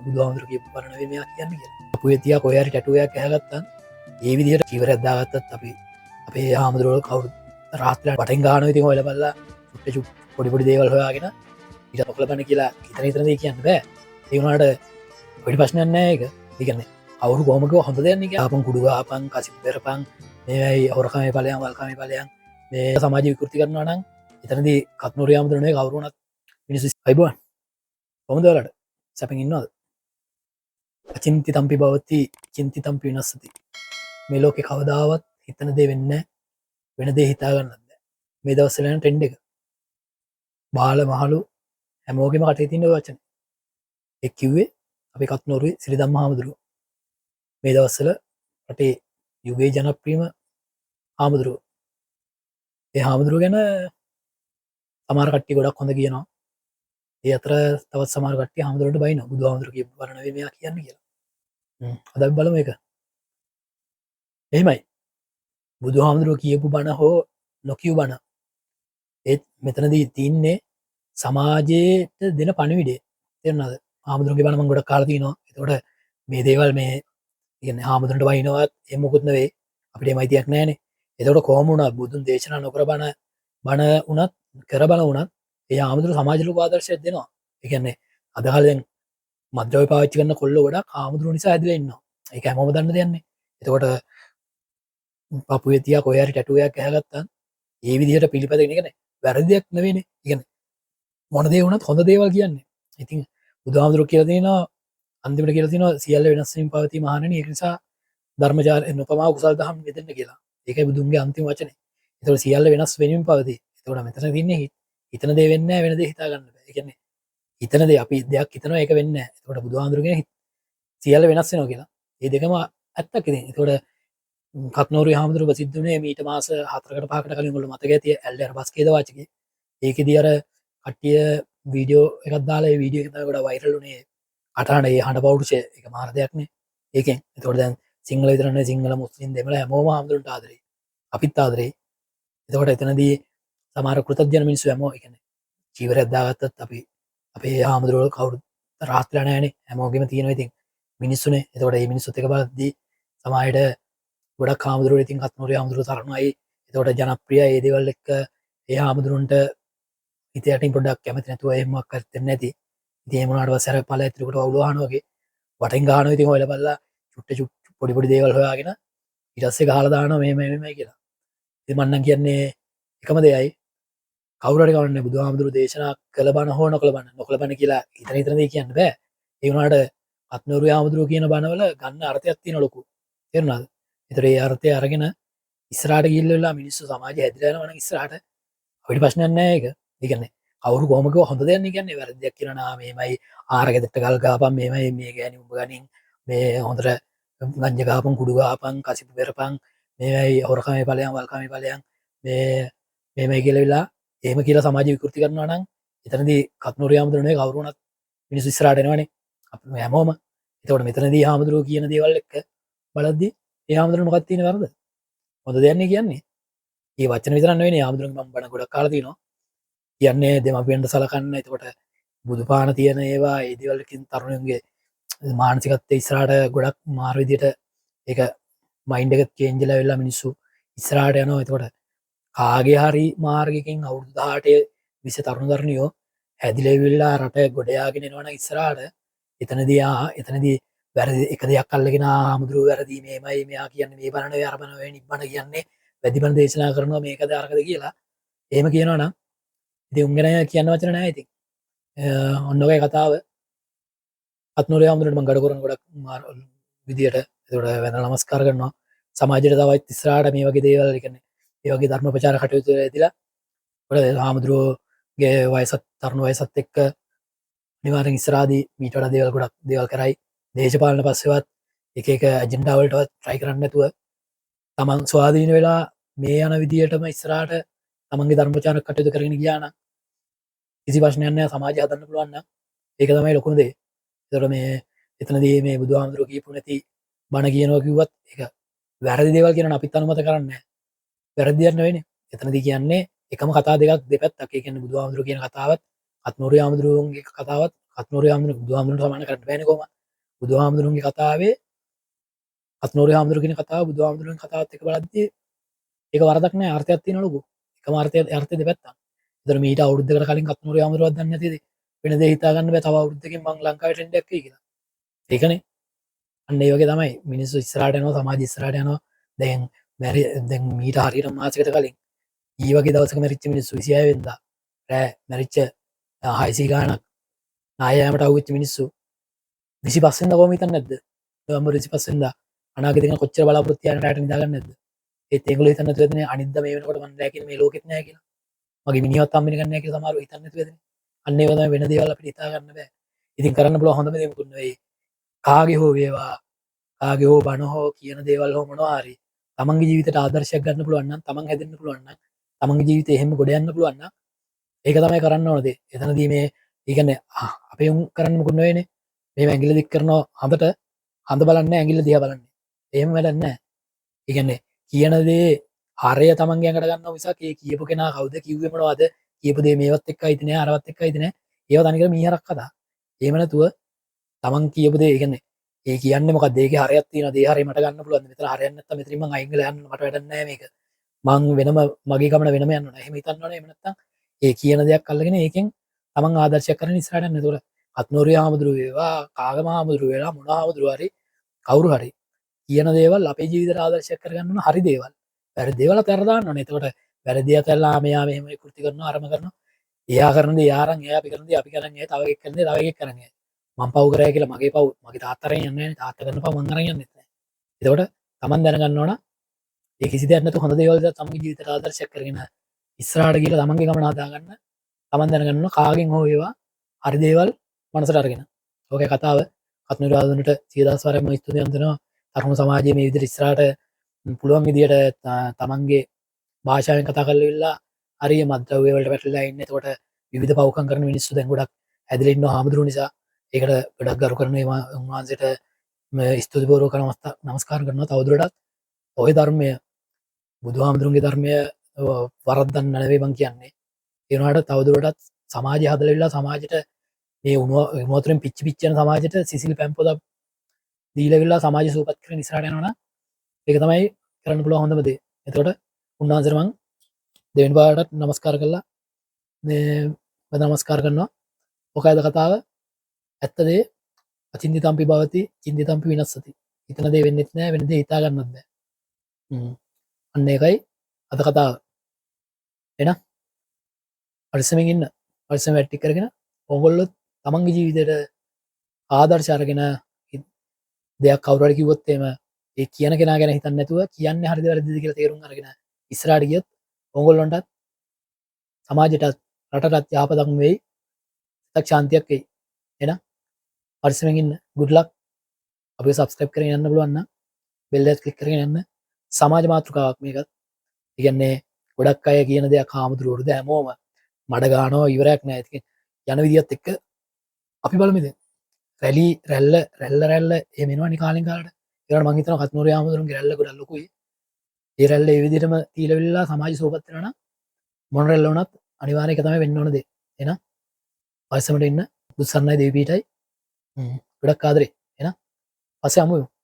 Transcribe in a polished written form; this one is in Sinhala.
බුදුහාමුදුරු කියපු බණ නෙවෙයි මෙයා කියන්නේ කියලා. අපුවේ තියා කොහේ හරි ටැටුව එකක් ඇහගත්තත් ඒ විදිහට චීවරයක් දාගත්තත් අපි අපේ හාමුදුරුවෝ කවුරුත් රාත් වෙලා වටෙන් ගහනවා. ඉතින් ඔයලා බලලා චුට්ට චුට් පොඩි පොඩි දේවල් හොයාගෙන ඊට නොකළ බණ කියලා හිතන හිතන දේ කියන්න බෑ. ඒ වුණාට පොඩි ප්‍රශ්නයක් නෑ ඒක. ඒ කියන්නේ කවුරු කොහොම කිව්වා හොඳ දෙයක් නේ කියන්නේ. ආපන් කුඩු ගහපන්, කසිප් පෙරපන්, මේවයි හොරකමේ ඵලයන්, වල්කමේ ඵලයන්, මේ සමාජ විකෘති කරනවා නම් එතනදී කත්නෝරිය හාමුදුරුවෝ නෙවෙයි කවුරු වුණත් මිනිස්සු. අයිබෝන්, කොහොමද ඔයාලට? සැපෙන් ඉන්නවද? අචින්ති තම්පි භවති චින්ති තම්පි විනස්සති. මේ ලෝකේ කවදාවත් හිතන දේ වෙන්නේ නැහැ, වෙන දේ හිතා ගන්නත් බෑ. මේ දවස්වල යන ට්‍රෙන්ඩ් එක බාල මහලු හැමෝගෙම කටේ තියෙන ඔය වචන. ඒ කිව්වේ අපේ කත්නෝරුවේ සිරි ධම්ම හාමුදුරුවෝ. මේ දවස්වල රටේ යුගයේ ජනප්‍රියම හාමුදුරුවෝ. ඒ හාමුදුරුවෝ ගැන සමහර කට්ටිය ගොඩක් හොඳ කියනවා. ඒ අතර තවත් සමහර කට්ටිය හාමුදුරුවන්ට බයිනවා. බුදුහාමුදුරුවෝ කියපු බණ නෙවෙයි මෙයා කියන්නේ කියලා. අද අපි බලමු ඒක. එහෙමයි. බුදුහාමුදුරුවෝ කියපු බණ හෝ නොකියු බණ ඒත් මෙතනදී තින්නේ සමාජයට දෙන පණිවිඩය. තේරුණාද? හාමුදුරුවන්ගේ බණ මම ගොඩක් අහලා තිනවා. එතකොට මේ දේවල් මේ කියන්නේ හාමුදුරන්ට බයිනවත් එහෙම මොකුත් නෙවෙයි. අපිට එහෙම අයිතියක් නැහැනේ. එතකොට කොහොම වුණත් බුදුන් දේශනා නොකර බණ බණ වුණත් කර බණ වුණත් ඒ හාමුදුරුවෝ සමාජ ලෝක ආදර්ශයක් දෙනවා. ඒ කියන්නේ අද කාලේ දැන් මත්ද්‍රව්‍ය පාවිච්චි කරන කොල්ලෝ ගොඩක් හාමුදුරුවෝ නිසා හැදිලා ඉන්නවා. ඒක හැමෝම දන්න දෙයක් නේ. එතකොට පපුවේ තියා කොහේ හරි ටැටුව එකක් ඇහගත්තත් ඒ විදිහට පිළිපැදගෙන කියන්නේ වැරදි දෙයක් නෙවෙයිනේ. ඒ කියන්නේ මොන දේ වුණත් හොඳ දේවල් කියන්නේ. ඉතින් බුදුහාමුදුරුවෝ කියලා තියෙනවා අන්තිමට කියලා තියෙනවා සියල්ල වෙනස් වීම පවතී මහණෙනි. ඒක නිසා ධර්මචාරය නොපමා කුසල් දහම් යෙදෙන්න කියලා. ඒකයි බුදුන්ගේ අන්තිම වචනේ. ඒතකොට සියල්ල වෙනස් වෙමින් පවතී. ඒතකොට මෙතන තින්නේ හිතන දේ වෙන්නේ නැහැ, වෙන දේ හිතා ගන්න බෑ. ඒ කියන්නේ හිතන දේ අපි දෙයක් හිතනවා ඒක වෙන්නේ නැහැ. ඒතකොට බුදුහාමුදුරුවෝ කියන සියල්ල වෙනස් වෙනවා කියලා. මේ දෙකම ඇත්තක් ඉතින්. ඒතකොට කත්නෝරුවේ හාමුදුරුවෝ ප්‍රසිද්ධ වුණේ මීට මාස 4කට 5කට කලින්. ඔයගොල්ලෝ මතක ඇති ඇල්ලේ අර බස් කේද වාචකේ. ඒකෙදී අර කට්ටිය වීඩියෝ එකක් දාලා ඒ වීඩියෝ එක තමයි ගොඩක් වෛරල් වුණේ. කටහඬ ඒ හඬ පෞරුෂය ඒක මාර දෙයක් නේ. ඒකෙන් එතකොට දැන් සිංහල විතර නෙවෙයි සිංහල මුස්ලිම් දෙමළ හැමෝම හාමුදුරන්ට ආදරේ. අපිත් ආදරේ. එතකොට එතනදී සමහර කෘතඥ මිනිස්සු හැමෝ ඒ කියන්නේ චීවරයක් දාගත්තත් අපි අපේ හාමුදුරුවෝ කවුරුත් රාහත් වෙලා නැහැනේ. හැමෝගෙම තියෙනවා ඉතින් මිනිස්සුනේ. එතකොට මේ මිනිස්සුත් එක බලද්දී සමහර විට ගොඩක් හාමුදුරුවෝ ඉතින් කත්නෝරිය හාමුදුරුවෝ තරුණයි. එතකොට ජනප්‍රිය ඒ දේවල් එක්ක ඒ හාමුදුරුවන්ට හිත යටින් පොඩ්ඩක් කැමති නැතුව එහෙම මොකක් හරි දෙන්නේ නැති. ඉතින් එහෙම වුණාට පස්සේ අර ඵල ඇතුළට වවුල වහනවා වගේ වටෙන් ගහනවා. ඉතින් ඔයලා බලලා චුට්ට චුට් පොඩි පොඩි දේවල් හොයාගෙන ඊට පස්සේ ගහලා දානවා මෙහෙම මෙහෙමයි කියලා. ඉතින් මං නම් කියන්නේ එකම දෙයයි, කවුරු හරි කවන්නේ බුදුහාමුදුරුවෝ දේශනා කළ බණ හෝ නොකළ බණ නොකළ බණ කියලා හිතන හිතන දේ කියන්න බෑ. ඒ වුණාට කත්නෝරුවේ හාමුදුරුවෝ කියන බණවල ගන්න අර්ථයක් තියෙන ලොකු. තේරුණාද? ඒතර ඒ අර්ථය අරගෙන ඉස්සරහට ගිහිල්ලා වෙලා මිනිස්සු සමාජය හැදිලා යනවා නම් ඉස්සරහට අපිට ප්‍රශ්නයක් නෑ ඒක. ඒ කියන්නේ කවුරු කොහොම කිව්වා හොඳ දෙයක් නේ කියන්නේ. වැරදි දෙයක් කියනවා නා මෙහෙමයි ආර ගෙදරට ගල් ගහපන් මෙහෙමයි මේ ගෑණි උඹ ගනින් මේ හොඳට ගංජා ගහපන් කුඩු ගහපන් කසිපු පෙරපන් මේවයි හොරකමේ ඵලයන් වල්කමේ ඵලයන් මේ මෙහෙමයි කියලා වෙලා එහෙම කියලා සමාජ විකෘති කරනවා නම් එතනදී කත්නෝරිය හාමුදුරුවෝ නෙවෙයි කවුරු වුණත් මිනිස්සු ඉස්සරහට එනවනේ අපි හැමෝම. එතකොට මෙතනදී හාමුදුරුවෝ කියන දේවල් එක්ක බලද්දී ඒ හාමුදුරුවෝ මොකක්ද තියෙන වරද? හොඳ දෙයක් නේ කියන්නේ. ඒ වචන විතරක් නෙවෙයි හාමුදුරුවන්ගේ මම බණ ගොඩක් අහලා තිනවා. කියන්නේ දෙමාපියන්ට සලකන්න, එතකොට බුදුපාන තියෙන ඒවා ඒ දේවල් වලින් තරුණයන්ගේ මානසිකත්වය ඉස්සරහට ගොඩක් මාරු විදියට ඒක මයින්ඩ් එක චේන්ජ් වෙලා වෙලා මිනිස්සු ඉස්සරහට යනවා. එතකොට කාගේ හරි මාර්ගයකින් අවුරුදු 18 20 තරුණ තරුණියෝ හැදිලා ඉවිල්ලා රට ගොඩ යාගෙන එනවා නම් ඉස්සරහට එතනදී එතනදී වැරදි එක දෙයක් අල්ලගෙන හාමුදුරුවෝ වැරදි මෙහෙමයි මෙයා කියන්නේ මේ බණ නෙවෙයි අර බණ නෙවෙයි නිබ්බණ කියන්නේ වැදි බණ දේශනා කරනවා මේකද අරකද කියලා එහෙම කියනවා නම් ඉතින් උන් ගැන කියන්න වචන නෑ. ඉතින් ඔන්න ඔයගේ කතාව. අත්නෝරිය හාමුදුරුවන්ට මං ගඩ කරන ගොඩක් විදියට එතකොට වැඳලා නමස්කාර කරනවා. සමාජයට තවත් ඉස්සරහට මේ වගේ දේවල් ඒ කියන්නේ ඒ වගේ ධර්ම ප්‍රචාර කටයුතු වල ඇදිලා ගොඩ හාමුදුරුවෝගේ වයසත් තරුණ වයසත් එක්ක අනිවාර්යෙන් ඉස්සරහදී මීට වඩා දේවල් ගොඩක් දේවල් කරයි. දේශපාලන පස්සේවත් එක එක ඇජෙන්ඩා වලටවත් ට්‍රයි කරන්නේ නැතුව තමන් ස්වාධීන වෙලා මේ යන විදියටම ඉස්සරහට තමන්ගේ ධර්ම ප්‍රචාර කටයුතු කරගෙන ගියා නම් කිසි ප්‍රශ්නයක් නෑ. සමාජය හදන්න පුළුවන් නම් ඒක තමයි ලොකුම දේ. ඒතකොට මේ එතනදී මේ බුදුහාමුදුරුවෝ කියපු නැති බණ කියනවා කිව්වත් ඒක වැරදි දේවල් කියනවා නම් අපිත් අනුමත කරන්නේ නෑ. වැරදි දෙයක් නෙවෙයිනේ. එතනදී කියන්නේ එකම කතා දෙකක් දෙපැත්තක්. ඒ කියන්නේ බුදුහාමුදුරුවෝ කියන කතාවත් අත්නෝරිය හාමුදුරුවන්ගේ කතාවත් කත්නෝරේ හාමුදුරුවෝ බුදුහාමුදුරුවන්ට සමාන කරන්න බෑනේ කොහොමද? බුදුහාමුදුරුවන්ගේ කතාවේ කත්නෝරේ හාමුදුරුවෝ කියන කතාව බුදුහාමුදුරුවන්ගේ කතාවත් එක්ක බලද්දී ඒක වරදක් නෑ, අර්ථයක් තියෙනවා ලොකු. එකම අර්ථය දෙපැත්තක්. ඒතර මීට අවුරුද්දකට කලින් කත්නෝරේ හාමුදුරුවෝවත් දන්නේ නැතිද වෙන දේ හිතා ගන්න බෑ, තව අවුරුද්දකින් මං ලංකාවේ ට්‍රෙන්ඩ් එකක් වෙයි කියලා. ඒකනේ. අන්න ඒ වගේ තමයි මිනිස්සු ඉස්සරහට යනවා, සමාජය ඉස්සරහට යනවා. දැන් දැන් මීට හරියට මාසයකට කලින් ඊ වගේ දවසක මැරිච්ච මිනිස්සු 26 වෙනිදා රෑ මැරිච්ච 600 ගාණක් නාය යාමට අහුවෙච්ච මිනිස්සු 25 වෙනිදා කොහොම හිතන්නේ නැද්ද? නොවැම්බර් 25 වෙනිදා අනාගතේ ගැන කොච්චර බලාපොරොත්තු තියාගෙන රැට නිදා ගන්න නැද්ද? ඒත් ඒගොල්ලෝ හිතන්නේ නැතුව ඇතිනේ අනිද්දා මේ වෙනකොට මං නෑ කියලා, මේ ලෝකෙත් නෑ කියලා. මගේ මිනිහවත් හම්බෙන්න ගන්න නෑ කියලා සමහරව හිතන්නේ නැතුව ඇතිනේ. අන්න ඒව තමයි වෙන දේවල් අපිට හිතා ගන්න බෑ. ඉතින් කරන්න පුළුවන් හොඳම දේ මොකුත් නෙවෙයි. කාගේ හෝ වේවා, කාගේ හෝ බණ හෝ කියන දේවල් හෝ මොනවා හරි තමන්ගේ ජීවිතේට ආදර්ශයක් ගන්න පුළුවන් නම්, තමන් හැදෙන්න පුළුවන් නම්, තමන්ගේ ජීවිතේ එහෙම ගොඩ යන්න පුළුවන් නම් ඒක තමයි කරන්න ඕන දේ. එතනදී මේ ඒ කියන්නේ අපේ උන් කරන්න මොකුත් නෙවෙයිනේ. මේ ඇඟිල්ල දික් කරනවා හඳට, හඳ බලන්නේ ඇඟිල්ල දිහා බලන්නේ. එහෙම වැඩක් නෑ. ඒ කියන්නේ කියන දේ හරය තමන්ගේ ඇඟට ගන්නවා මිසක් ඒ කියපු කෙනා කවුද, කිව්වේ මොනවද, කියපු දේ මේවත් එක්ක අයිති නෑ, අරවත් එක්ක අයිති නෑ. ඒවා තනිකර මීහරක් කතා. එහෙම නැතුව තමන් කියපු දේ, ඒ කියන්නේ ඒ කියන්නේ මොකද්ද, ඒකේ හරයක් තියෙනවා, ඒ හරය මට ගන්න පුළුවන්ද, මෙතන හරයක් නැත්තම් මෙතනින් මං අයින් වෙලා යන්න මට වැඩක් නෑ මේක. මං වෙනම මගේ ගමන වෙනම යන්න ඕන. එහෙම හිතන්න ඕනේ. එහෙම නැත්තම් ඒ කියන දෙයක් අල්ලගෙන ඒකෙන් තමන් ආදර්ශයක් කරගෙන ඉස්සරහට යන්න. ඒතකොට කත්නෝරිය හාමුදුරුවෝ වේවා, කාගම හාමුදුරුවෝ වේවා, මොන හාමුදුරුවෝ හරි කවුරු හරි කියන දේවල් අපේ ජීවිතේට ආදර්ශයක් කරගන්න ඕන. හරි දේවල්. වැරදි දේවල් අතහැර දාන්න ඕනේ. එතකොට වැරදි අතහැරලා මෙයා මෙහෙම කෘති කරනවා, අරම කරනවා. එයා කරන දේ එයා අරන්, එයා අපි කරන දේ අපි කරන්, එයා තව එකෙක් කරන දේ තව එකෙක් කරන් යයි. මං පව් කරා කියලා මගේ පව් මගේ තාත්තා අරන් යන්නේ නෑනේ. තාත්තා කරන පව් මං අරන් යන්නෙත් නෑ. එතකොට තමන් දැනගන්න ඕන ඒ කිසි දෙයක් නැතුව හොඳ දේවල් ටිකක් තමන්ගේ ජීවිතේට ආදර්ශයක් කරගෙන ඉස්සරහට ගිහලා තමන්ගේ ගමන හදාගන්න. තමන් දැනගන්න ඕන කාගෙන් හෝ වේවා හරි දේවල් මනසට අරගෙන. ඔකේ කතාව. කත්නෝරේ ආදරණට සිය දහස් වාරයක් මම ස්තුතිවන්ත වෙනවා. තරුණ සමාජයේ මේ විදිහට ඉස්සරහට පුළුවන් විදිහට තමන්ගේ භාෂාවෙන් කතා කරලා ඉල්ලා හරිය මත්ද්‍රව්‍ය වලට වැටලා ඉන්නේ. එතකොට විවිධ පව්කම් කරන මිනිස්සු දැන් ගොඩක් ඇදලා ඉන්නවා හාමුදුරුවෝ නිසා. ඒකට ගොඩක් ගරු කරන ඒවා උන්වහන්සේට මේ ස්තුති පූර්වක නමස්කාර කරනවා. තවදුරටත් ඔය ධර්මය බුදුහාමුදුරුවන්ගේ ධර්මය වරද්දන්න නෙවෙයි මං කියන්නේ. ඒ වුණාට තවදුරටත් සමාජය හදලා ඉල්ලා සමාජෙට මේ උණු වතුරෙන් පිච්චි පිච්චි යන සමාජෙට සිසිල් පැන් පොදක් දීලා ඉල්ලා සමාජය සුවපත් කරගෙන ඉස්සරහට යනවා නම් ඒක තමයි කරන්න පුළුවන් හොඳම දේ. එතකොට උන්වහන්සේට මං දෙවෙනි පාරටත් නමස්කාර කළා. මේ මම නමස්කාර කරනවා. ඔකයිද කතාව? ඇත්ත දේ අචින්තිතම්පි භවති චින්තිතම්පි විනස්සති. හිතන දේ වෙන්නෙත් නෑ, වෙන දේ හිතා ගන්නත් බෑ. අන්න ඒකයි අද කතාව. එහෙනම් පරිස්සමෙන් ඉන්න. පරිස්සම වැඩ ටික කරගෙන ඕගොල්ලොත් තමන්ගේ ජීවිතේට ආදර්ශ අරගෙන දෙයක් කවුරු හරි කිව්වොත් එහෙම ඒ කියන කෙනා ගැන හිතන්නේ නැතුව කියන්නේ හරිද වැරදිද කියලා තේරුම් අරගෙන ඉස්සරහට ගියොත් ඕගොල්ලොන්ටත් සමාජයටත් රටටත් යහපතක් වෙයි, සිතක් ශාන්තියක් වෙයි. එහෙනම් පරිස්සමෙන් ඉන්න. Good luck. අපිව subscribe කරගෙන යන්න පුළුවන් නම් bell එක click කරගෙන යන්න. සමාජ මාතෘකාවක් මේකත්. ඒ කියන්නේ ගොඩක් අය කියන දෙයක් හාමුදුරුවෝද හැමෝම මඩ ගානවා ඉවරයක් නෑ. ඉතින් යන විදියත් එක්ක අපි බලමු ඉතින්. රැලි රැල්ල රැල්ල රැල්ල එහෙම එනවනේ කාලෙන් කාලට. ඒ වුණාට මං හිතනවා කත්නෝරේ හාමුදුරුවන්ගේ රැල්ල ගොඩක් ලොකුයි. ඒ රැල්ල ඒ විදිහටම තීල වෙලා සමාජ සුවපත් වෙනවා නම් මොන රැල්ල වුණත් අනිවාර්යයෙන් ඒක තමයි වෙන්න ඕන දේ. එහෙනම් පරිස්සමට ඉන්න. බුදු සරණයි, දෙවි පිහිටයි. ගොඩක් ආදරේ. එහෙනම් පස්සේ හමු වෙමු.